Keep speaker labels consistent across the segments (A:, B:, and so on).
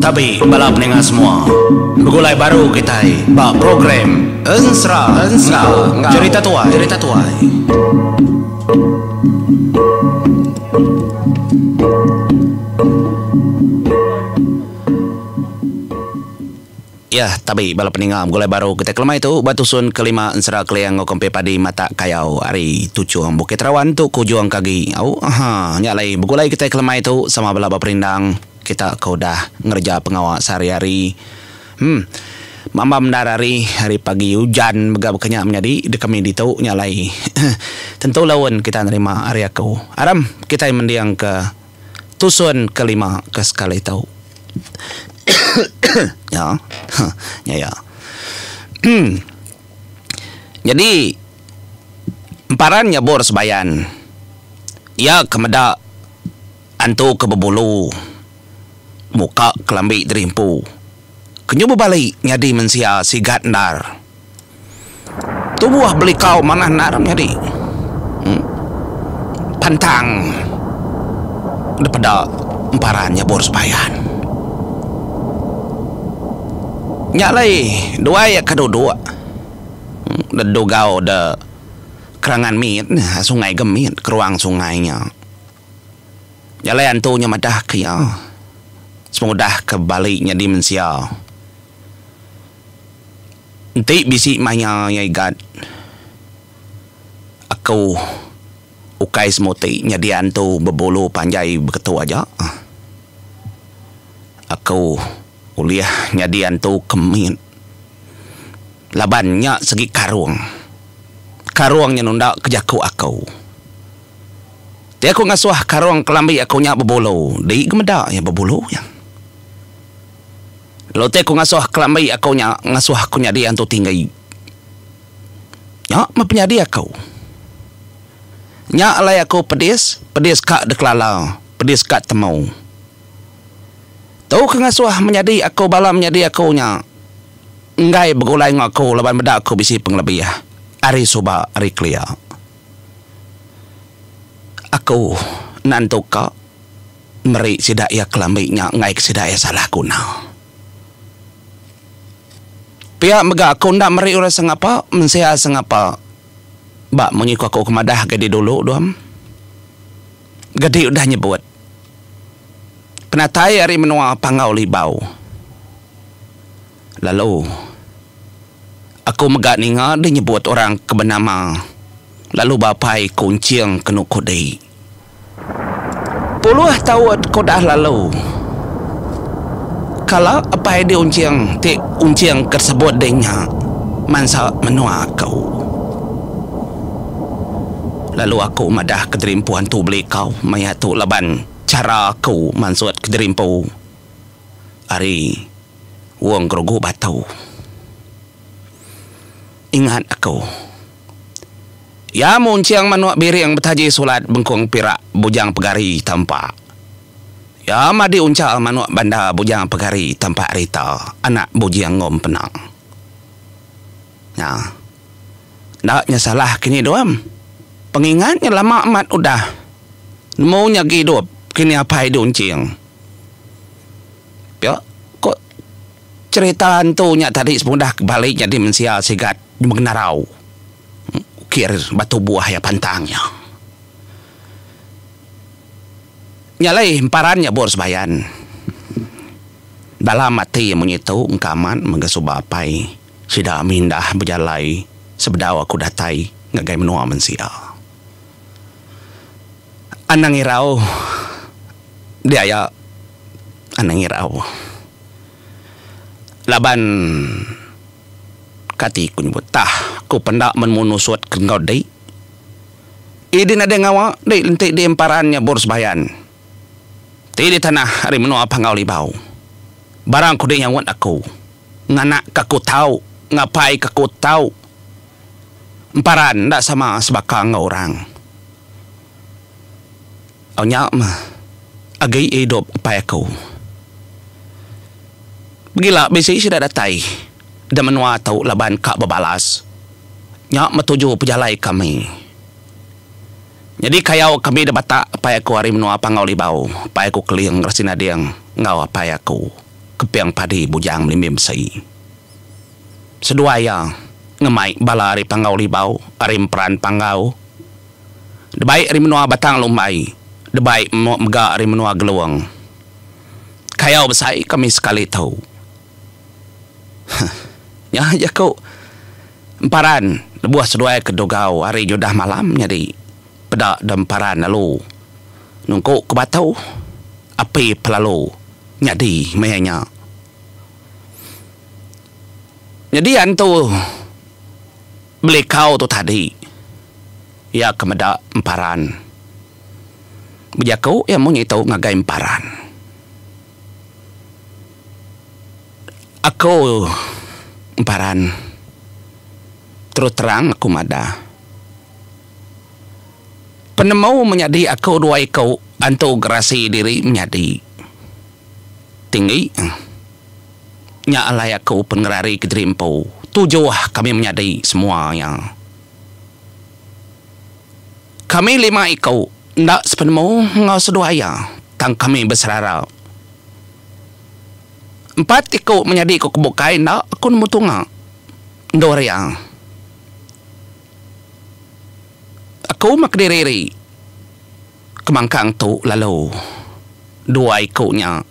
A: Tabi bala peninga semua. Begulai baru kitai ba program Ensera enggau Jerita Tuai. Jerita Tuai. Yah, tabi bala peninga begulai baru kitai kelemai tu ba tusun kelima ensera Keling enggau Kempi Padi Matak Kayau ari Tuchung Bukit Rawan tu ke ujung ke agi. Au aha nya alai begulai kitai kelemai tu sama bala beperindang kita ke udah ngereja pengawa sehari-hari. Em mambam endar hari, hari pagi ujan mega baka nya menyadi dek kami ditu nya alai tentu laun kita nerima ari aku. Aram kitai mending ke Tusun kelima ke sekali tu. Ya. Nya ya. Nyadi emparan nyebur sebayan iya ke meda antu ke bebulu muka kelambi diri empu ke nyu bebali nyadi mensia sigat endar. Tubuh belikau manah endar menyadi pantang dipeda emparan nyebur sebayan. Nya alai duai ke duduk dedugau de kerangan mit sungai Gemit keruang sungai nya. Nya alai antu nya madah ke iya sepengudah ke bali nyadi mensia. Enti bisi maya iya igat, aku ukai semuti nyadi antu bebulu panjai beketu aja. Aku ulih nyadi antu ke mit laban nya segi karung. Karung nya nunda ke jaku aku. Ti aku ngasuh karung kelambi aku nya bebulu, di ga meda iya bebulu nya. Lalu ti aku ngasuh kelambi aku nya ngasuh aku nyadi antu tinggi. Nya meh penyadi aku. Nya alai aku pedis, pedis ka dikelala, pedis ka temu. Tu ke ngasuh menyadi aku bala menyadi aku nya enggai begulai enggau aku laban meda aku bisi pengelebih ari suba ari kelia. Aku nentu ka. Meri sida iya kelambi nya enggai ke sida iya salah guna. Pia mega aku enda meri orang sengapa, mensia sengapa. Ba munyi ku aku ke madah gedi dulu dom. Gedi udah nyebut. Penatai ari menua Panggau Libau. Lalu aku mega ninga deh nyebut orang ke benama lalu ba apai Kunching kenu kudi. Puluh taun ke udah lalu, kala apai di Unching ti Unching ke sebut di nya mansa menua aku. Lalu aku madah ke diri empu antu belikau maya tu laban chara aku mansut ke diri empu ari Wong Gerugu Batu. Ingat aku. Iya munching manuk biring betaji sulat bengkung pirak bujang pegari tampa. Iya madi uncha manuk banda bujang pegari tampa rita anak bujing ngom penang. Nya. Enda nya salah kini dom. Pengingat nya lama amat udah. Nemu nya agi idup kini apai diunching. Pia ko cherita antu nya tadi sepengudah bali nyadi mensia sigat mengenarau. Ukir batu buah iya pantang nya. Nya alai emparan nya bur sebayan. Dalam ati munyi tu engka amat mega suba apai sida mindah bejalai sebedau aku datai ngagai menua mensia. Anang irau diaya anang irau laban. Kati ku nyebut tah ku penda menemu nusut ke enggau dik. Idi nadai ngawa dik enti di emparan nya bur sebayan. Ti di tanah ari menua Panggau Libau. Barang ku dik nyaut aku. Nganak ka ku tau, ngapai ka ku tau. Emparan enda sama sebaka enggau orang. Au nya meh agi idup apai aku. Pegila bisi sida datai da menua tu laban ka bebalas. Nya meh tuju pejalai kami. Nyadi kayau kami da batak apai aku ari menua Panggau Libau, apai aku Keling Rasi Nading enggau apai aku Keping Padi Bujang Melimbing Besi. Seduai iya ngemai bala ari Panggau Libau, ari Emperan Panggau, debai ari menua Batang Lumbai, debai mega ari menua Gelong. Kayau besai kami sekali tu. Huh. Nya jaku Emparan lebuh seduai ke dugau hari nyudah malam nyadi peda da Emparan lalu nungku ke batu api pelalu nyadi maya nya. Nyadi antu belikau tu tadi iya ke meda Emparan bejaku iya munyi tu ngagai Emparan. Aku emparan terus terang aku madah. Penemu menyadi aku dua iku antu gerasi diri menyadi tinggi. Nya alai aku pengerari kediri empu tujuh kami menyadi semua iya. Kami lima iku enda sepenemu enggau seduai iya tang kami beserara. Empat iku menyadi ku ke bukai enda aku nemu tunga endur iya. Aku meh kediri ri ke mangkang tu lalu dua iku nya.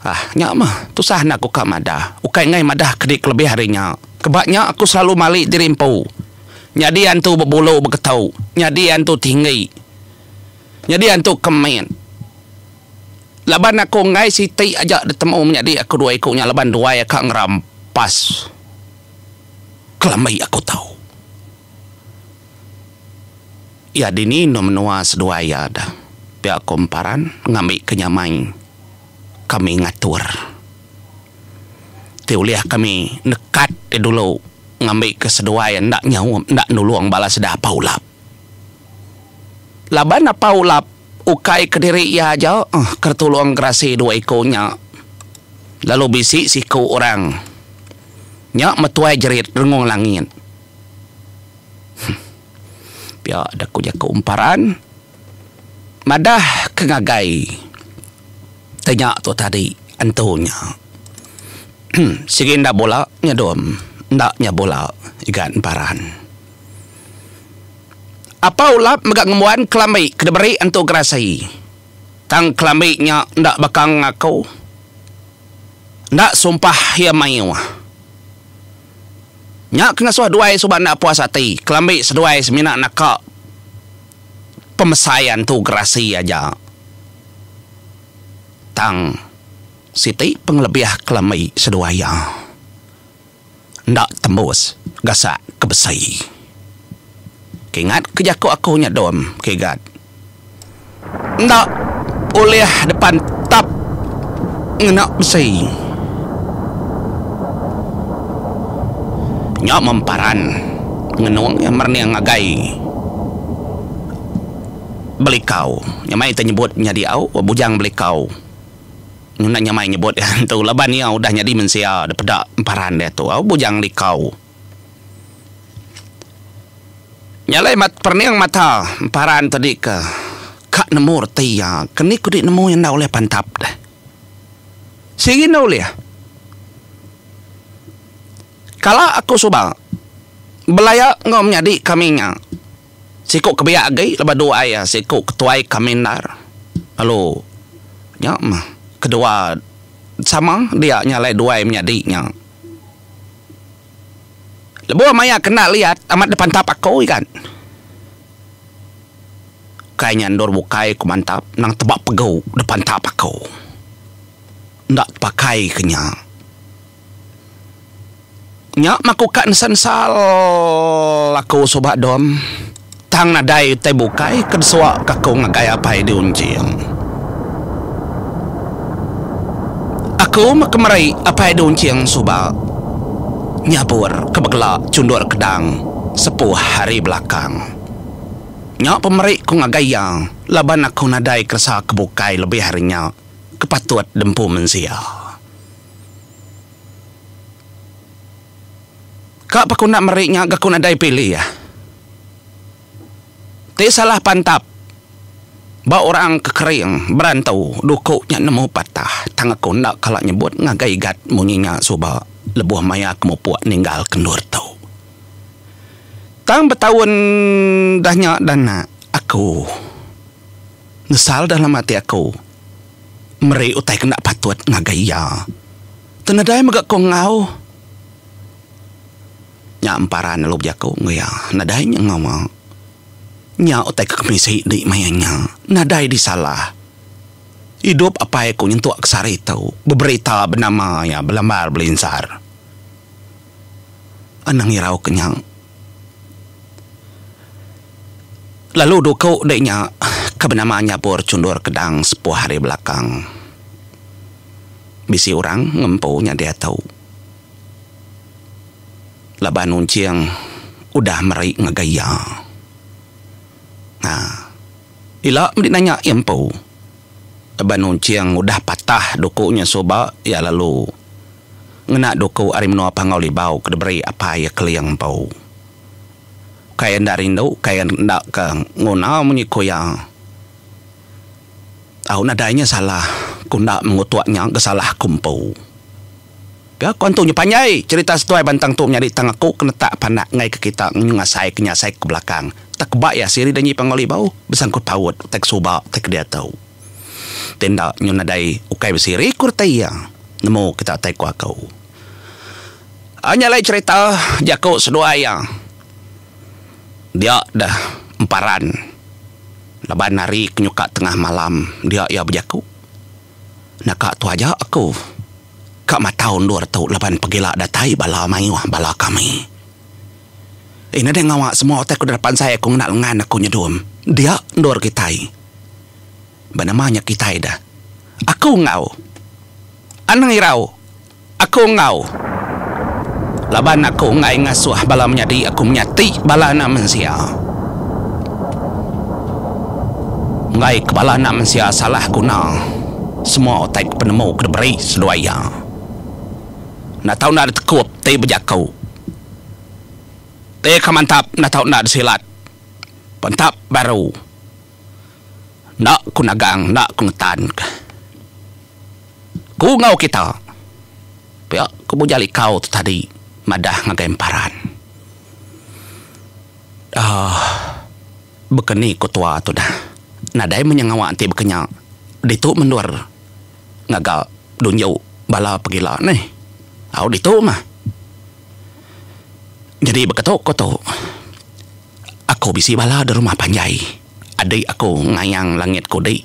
A: Ah nya meh tusah enda ku ka madah ukai enggai madah ke di kelebih ari nya. Keba nya aku selalu mali diri empu nyadi antu bebulu beketu nyadi antu tinggi nyadi antu ke mit. Laban aku enggai siti aja ditemu menyadi aku dua iku nya laban duai aka ngerampas kelambi aku tau. Iya dini endur menua seduai iya dah pia ku Emparan ngambi ke nyamai kami ngatur. Ti ulih kami nekat ti dulu ngambi ke seduai enda nyaup enda nulung bala sida Apau Ulap. Laban Apau Ulap Ukai kediri iya aja ke tulung gerasi dua iku nya. Lalu bisi siku orang nya metuai jerit Rengung Langit. Huh. Pia da ku jaku Emparan madah ke ngagai te nya tu tadi antu nya. Sigi enda bula nyadum enda nya bula igan Emparan. Apa ulap mega ngembuan kelambi ke diberi entu gerasi. Tang kelambi nya enda baka ngaku. Enda sumpah iya mayuh. Nya ke ngasuh duai suba enda puas ati, kelambi seduai semina naka pemesai antu gerasi aja. Tang siti pengelebih kelambi seduai iya. Enda tembus gasak ke besi. Kingat ke jaku aku nya dom ke igat. Enda ulih depan tap ngena besi. Nya memparan ngenung iya merening ngagai belikau. Nyamai te nyebut nyadi au bujang belikau. Ngena nyamai nyebut iya entu laban iya udah nyadi mensia da peda emparan diatu au Bujang Likau. Nya alai perening mata emparan tadi ke ka nemu reti iya ke ni ku di nemu iya enda ulih pantap deh. Sigi enda ulih. Kala aku suba belaya enggau menyadi kami nya. Siku ke biak agi lebuh duai iya siku ketuai kami endar lalu nya mah kedua sama dia nya alai duai menyadi nya. Lebuh maya kena liat amat dipantap aku igan. Ukai nya endur bukai ku mantap nang teba pegu dipantap aku. Enda tepakai ke nya. Nya mah ku ka nesen-sal aku suba dom. Tang nadai utai bukai ke desua ka aku ngagai apai di Unjing. Aku meh ke meri apai di Unjing suba nyabur ke begela chundur kedang sepuh ari belakang. Nya pemeri ku ngagai iya laban aku nadai keresa ke bukai lebih ari nya ke patut dempu mensia. Ka pa ku enda meri nya ga ku nadai pilih. Ti salah pantap ba orang ke kering berantu duku nya nemu patah tang aku enda kala nyebut ngagai Igat munyi nya suba lebuh maya ke mupuk ninggal ke endur tu. Tang betaun dah nya dah anak aku nesal dalam ati aku meri utai ke enda patut ngagai iya. Tenedai mega ku enggau. Nya emparan lalu bejaku enggau iya, Nadai nya ngawa. Nya utai ke kemisi di maya nya. Nadai disalah. Idup apai aku nyentuk ke sehari tu beberita benama iya belambar belinsar. Anang irau ke nya. Lalu duku dek nya ke benama Nyabur Chundur Kedang sepuh ari belakang. Bisi orang ngempu nya diatu. Laban Unching udah meri ngagai iya. Ha. Ila medi nanya iya empu. Laban Unching udah patah duku nya suba iya lalu ngena duku ari menua Panggau Libau ke diberi apai iya Keling empu. Ukai enda rindu, ukai enda ke nguna munyi ku iya. Au nadai nya salah ku enda mengutuk nya ke salah ku empu. Pia ku antu nya panjai cherita seduai bantang tu menyadi tang aku ke netak pandak enggai ke kita ngenyu ngasai ke nyasai ke belakang tak keba iya siri danyi panggau libau besangkut paut utai ke suba utai ke diatu. Ti enda nyu nadai ukai besiri ku reti iya nemu kita utai ku aku. Nya alai cherita jaku seduai iya dia deh emparan. Laban hari ke nyuka tengah malam dia iya bejaku. Naka tu aja aku ka matau endur tu laban pegila datai bala mayuh bala kami. Eh nadai ngawa semua utai ku deka pansai aku ngena lengan aku nyedum dia endur kitai. Ba nama nya kitai deh. Aku enggau. Anang irau. Aku enggau. Laban aku enggai ngasuh bala menyadi aku menyati bala anak mensia. Enggai ke bala anak mensia salah guna semua utai ke penemu ke diberi seduai iya. Enda tau enda ditekup ti bejaku. Ti ke mantap enda tau enda disilat. Pentap baru. Enda ku nagang enda ku ngetanka. Ku enggau kita, pia ku Bujang Likau tu tadi madah ngagai Emparan. Aah baka ni ku tua tu dah. Nadai meh nya ngawa enti baka nya. Ditu mendur ngaga dunju bala pegila neh. Au ditu mah. Nyadi baka tu ku tu. Aku bisi bala da rumah panjai. Adik aku ngayang langit kudi.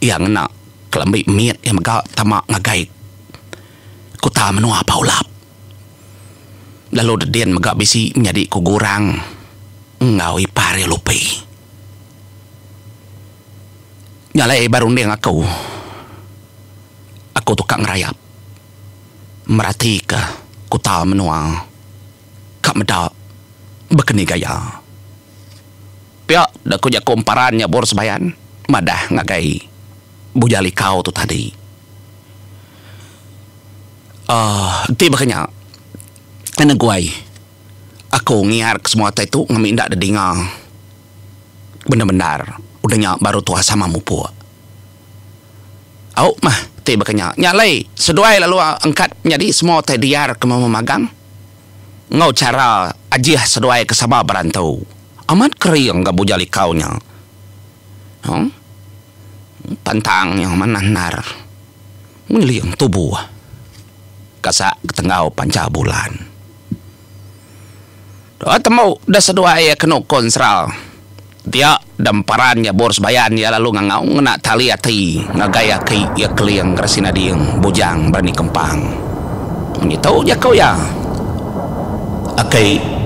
A: Iya ngena kelambi mit iya mega tama ngagai kuta menua Paulap. Lalu dedin mega bisi menyadi ku Gurang enggau ipar iya Lupi. Nya alai ba runding aku, aku tu ka ngerayap meratika kuta menua ka meda baka ni gaya. Pia da ku jaku emparan nya bor sebayan madah ngagai Bujang Likau tu tadi. Aaa enti baka nya enda guai aku ngiar ke semua utai tu ngambi enda dedinga bendar-bendar udah nya baru tuah sama mupuk. Au mah ti baka nya. Nya alai seduai lalu angkat nyadi semua utai diar ke memagang. Enggau chara ajih seduai ke sama berantu. Amat kering ga Bujang Likau nya. Huh. Pantang nya manah endar. Ngeling tubuh. Kasak ke tenggau pancha bulan. Tembu da seduai kenu konsra. Dia demparan nya bor sebayan iya lalu ngangau ngena tali ati ngagai aki iya Keling Gerasi Nading Bujang Berani Kempang. Munyi tu jaku iya. Aki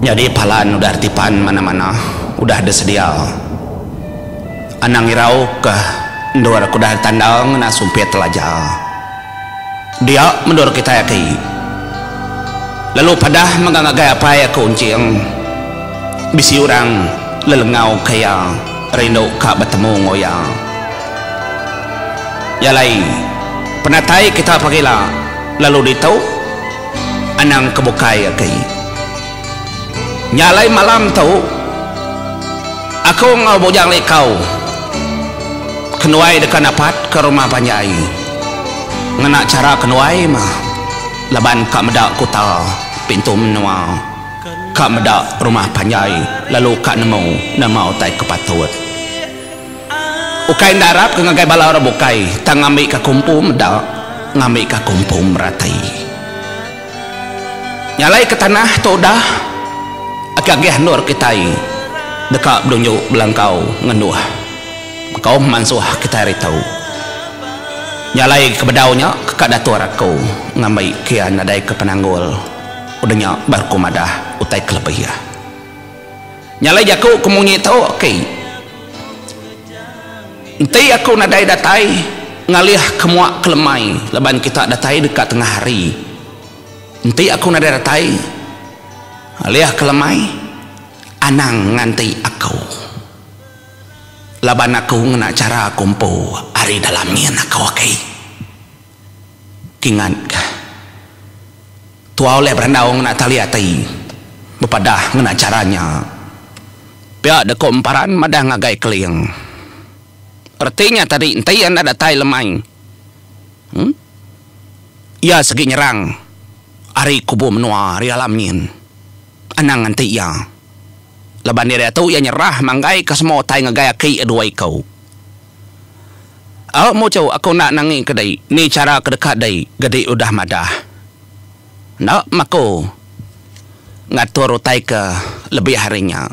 A: nyadi palan udah retipan manah-manah udah disedia. Anang irau ke endur ke udah ditanda ngena sumpit telaja. Dia mendur kitai aki. Lalu padah mega ngagai apai aku Unching. Bisi orang lelengau ke iya rindu ka betemu enggau iya. Nya alai penatai kita pagila lalu ditu anang ke bukai aki. Nya alai malam tu. Aku enggau Bujang Likau kenuai deka napat ke rumah panjai ngena chara kenuai mah laban ka meda kuta pintu menua ka meda rumah panjai lalu ka nemu nama utai ke patut. Ukai enda arap ke ngagai bala orang bukai tang ngambi ka kumpu meda ngambi ka kumpu merati. Nya alai ke tanah tu udah agi agih endur kitai deka bedunju belangkau ngenduh bekau mansuh kitai ari tu. Nya alai ke bedau nya ke ka datur aku ngambi ke iya nadai ke penanggul udah nya baru ku madah utai ke lebih. Nya alai jaku ke munyi tu aki. Enti aku nadai datai ngalih ke mua ke lemai laban kita datai deka tengah hari. Enti aku nadai datai ngalih ke lemai anang nganti aku. Laban aku ngena chara aku empu ari dalam nyin aku aki. Kingatka. Tua ulih berandau ngena tali ati bepadah ngena chara nya. Pia deka Emparan madah ngagai Keling. Reti nya tadi enti iya enda datai lemai uhh iya segi nyerang ari kubu menua ari alam nyin. Anang nganti iya. Laban diri atu iya nyerah manggaika semua utai ngagai aki iya dua iku. Au muchu aku enda nangi ke dei ni chara ke deka dei gedi udah madah. Enda maku ngatur utai ke lebih ari nya.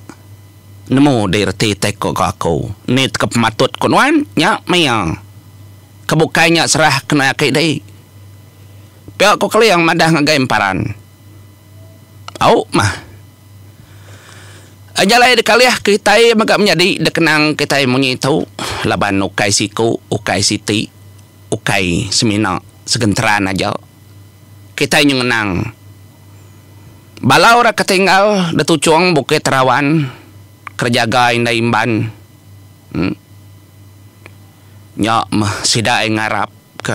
A: Nemu dei reti utai ko ga aku. Ni teka pematut ko nuan nya maya. Ke bukai nya serah ke nuan aki dei. Pia ko Keling madah ngagai Emparan. Au mah. Nya alai dikalih kitai mega menyadi dikenang kitai munyi tu laban ukai siku, ukai siti, ukai semina segenteran aja. Kitai nyu ngenang bala orang ke tinggal da tuchung Bukit Terawan kerejaga indai Imban uhh nya meh sida iya ngarap ke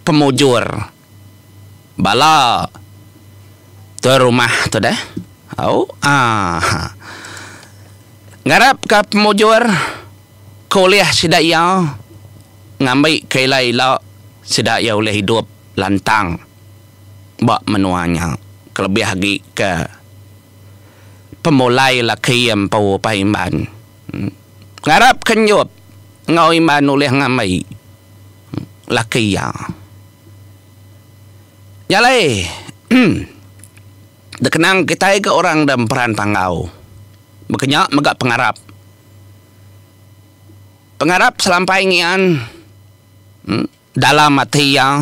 A: pemujur. Bala tuai rumah tu deh. Au aaa. Ngarap ka pemujur ke ulih sida iya ngambi ke ila ila sida iya ulih idup lantang ba menua nya kelebih agi ke pemulai laki iya empu Pak Imban. Ngarap ke enjup enggau Imban ulih ngambi laki iya. Nya alai, dikenang kitai ga orang da emperan panggau. Baka nya mega pengarap. Pengarap selampai ngian dalam ati iya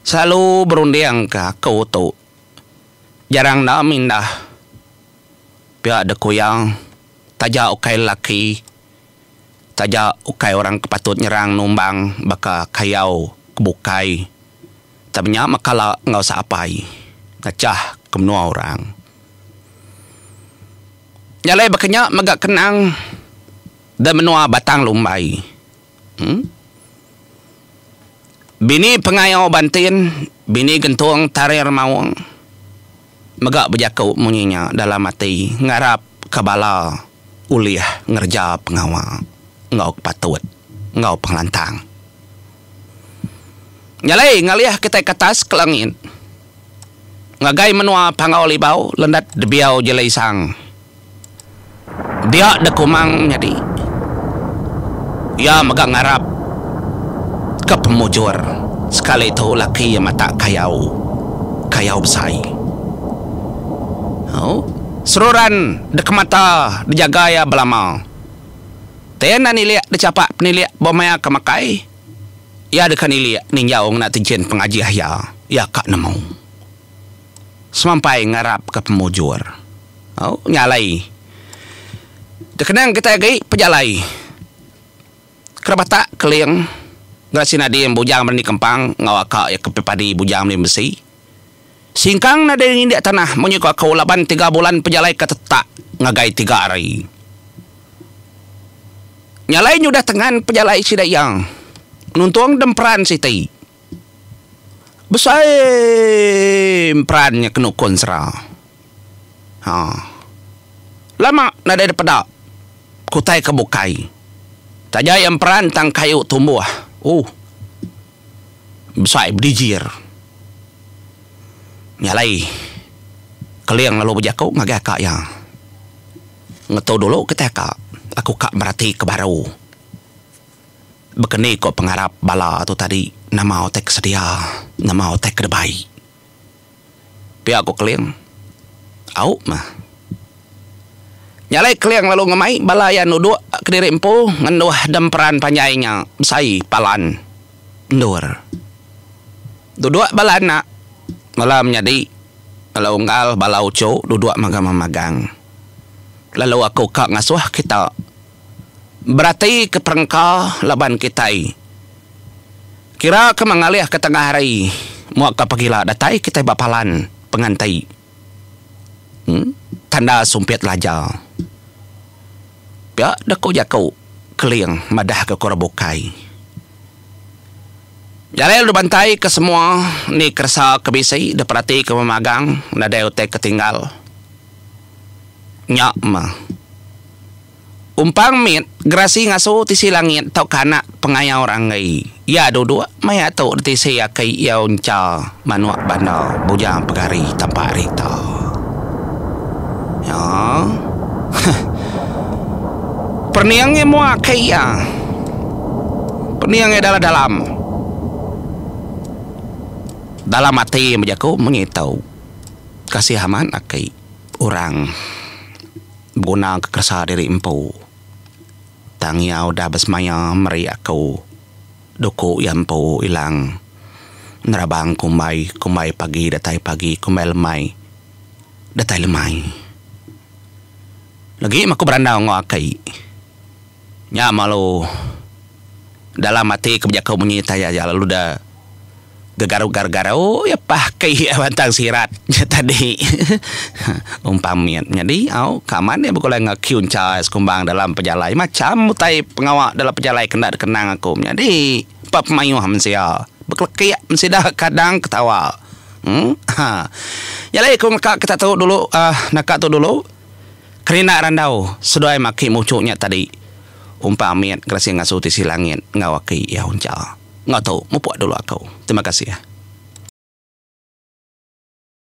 A: selalu berundingka aku tu jarang enda mindah pia dek ku iya taja ukai lelaki. Taja ukai orang ke patut nyerang numbang baka kayau ke bukai tang nya meh kala enggau seapai ngachah ke menua orang. Nya alai baka nya mega kenang da menua Batang Lumbai. Em. Bini Pengayau Bantin, bini Gentung Tarir Maung mega bejaku munyi nya dalam ati ngarap ka bala. ulih ngereja pengawa enggau ke patut enggau pengelantang. Nya alai ngalih kitai ke atas ke langit ngagai menua Panggau Libau lendat Debiau Jelai Isang. Dia dekumang nyadi iya mega ngarap ke pemujur sekali tu laki iya matak kayau, kayau besai. Au. Seruran dikemata dijaga iya belama. Ti enda nilik dichapak penilik ba maya ke makai, iya deka nilik ninjau ngena tinchin pengajih iya, iya ka nemu. Semampai ngarapka pemujur. Au nya alai dikenang kitai agi pejalai Kerebatak Keling Gerasi Nadim Bujang Berani Kempang enggau aka iya ke Padi Bujang Meli Besi. Singkang nadai ngindik tanah munyi ku aku laban tiga bulan pejalai ke tetak ngagai tiga hari. Nya alai nyudah tengan pejalai sida iya nuntung demperan siti. Besai emperan nya kenu ku ensera. Ha. Lama nadai dipeda. ke utai ke bukai. Taja iya emperan tang kayu tumbuh. Ooh. Besai bedijir. Nya alai Keling lalu bejaku ngagai aka iya. Ngetu dulu kitai aka, aku ka merati ke baru. Bekeni ko pengarap bala tu tadi nama utai ke sedia, nama utai ke debai. Pia ko Keling. Au mah. Nya alai Keling lalu ngemai bala iya nuduk kediri empu ngenduh demperan panjai nya besai palan endur. Duduk bala anak, bala menyadi, bala unggal, bala uchu duduk magang-magang. Lalu aku ka ngasuh kita Berati ke perengka laban kitai. Kira ke mengalih ke tengah hari mua ka pagila datai kitai ba palan penganti. Em tanda sumpit laja. Pia deh ku jaku Keling madah ke orang bukai. Jalai lalu bantai ke semua ni keresa ke bisi diperati ke memagang nadai utai ke tinggal. Nya meh. Umpang mit, gerasi ngasu tisi langit tauka anak pengayau ranggai. Iya duduk maya tu ditisi aki iya uncha manuk banda bujang pegari tampak rita. Nya. Heh. Pening iya mua aki iya. Pening iya dalam-dalam. Dalam ati iya bejaku munyi tu. Kasih amat aki orang. Beguna ke keresa diri empu. Tang iya udah besemaya meri aku duku iya empu ilang nerabang kumbai, kumbai pagi datai pagi, kumbai lemai datai lemai. Legi meh aku berandau enggau aki. Nya malu dalam ati ke bejaku munyi tai aja lalu da gegaru-garu iya pah ke iya bantang sirat nya tadi. Umpang mit nyadi au ka amat iya begulai enggau kiuncha sekumbang dalam pejalai macham utai pengawa dalam pejalai ke enda dikenang aku menyadi pa pemayuh mensia bekelekik sida kadang ketawa. Uhh Nya alai ku naka kita tu dulu uhh naka tu dulu. Kerinda randau seduai maki muchu nya tadi umpang mit gerasi ngasu tisi langit enggau aki iya uncha. Enggau tu mupuk dulu aku. Terima kasih.